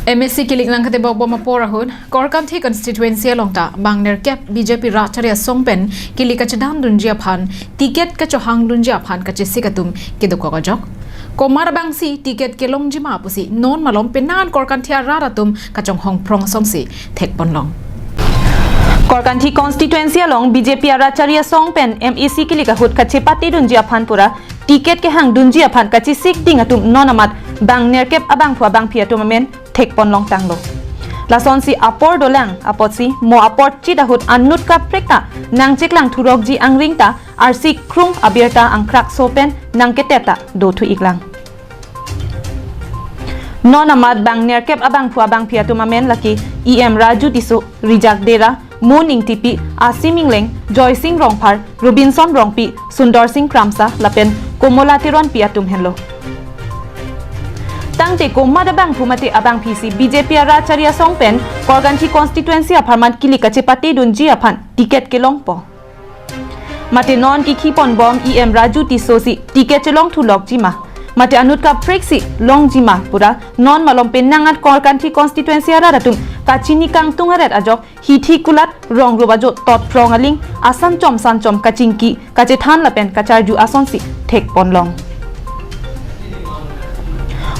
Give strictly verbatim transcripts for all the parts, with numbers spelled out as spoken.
M A C kilik nangkatebok bom apor ahut Korkanthi constituency along ta bang nerkep B J P rat achari asong pen kilik kachedandunji aphan, ticket kachohangdunji aphan kachesik atum kedokok ajok. Komat abangsi ticket kelongji ma pusi non malom penang Korkanthi arat atum kachonghong phrong asonsi thekponlong. Korkanthi constituency along B J P arat achari asong pen M A C kilik ahut kachepatedunji aphan pura ticket kehangdunji aphan kachesik ding atum non amat bang nerkep abangphu abangphi atum amen thekponlong tanglo. Lasonsi apor dolang apotsi mo apor chit ahut anut kaprek ta nangcheklang thurokji angring ta arsi krung abirta angkrak so pen nangketet ta dothu iklang. Non amat bang nerkep abangphu abangphi atum amen lake E M Raju Tisso, Rijak Dera, Moon Ingtipi, Asim Ingleng, Joysing Rongphar, Robinson Rongpi, Sundor Sing Kramsa lapen Komola Teronpi atum henlo. Tangte komat abangphu mate abangphisi B J P arat achari asong pen Korkanthi constituency apharman kilik kachepatedunji aphan ticket kelongpo. Mate non kikhiponbom E M Raju Tisso si ticket chelongthulokji ma, mate anut kapreksi longji ma pura non malom penang Korkanthi constituency arat atum kachini kangtung aret ajok hithi kulat rong rup ajo tot phrong aling asan chom san chom kachingki kachethan lapen kacharju asonsi thekponlong.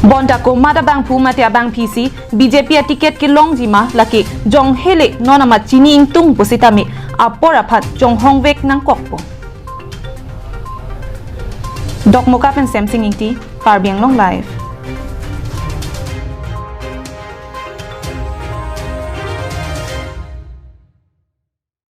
Bonta komat abangphu mate abangphisi B J P aticket kelongji ma lake jonghele non amat chini ingtung pusitame apor aphan chonghongvek nangkokpo. Dokmoka pen Semsing Ingti, Karbi Anglong Live.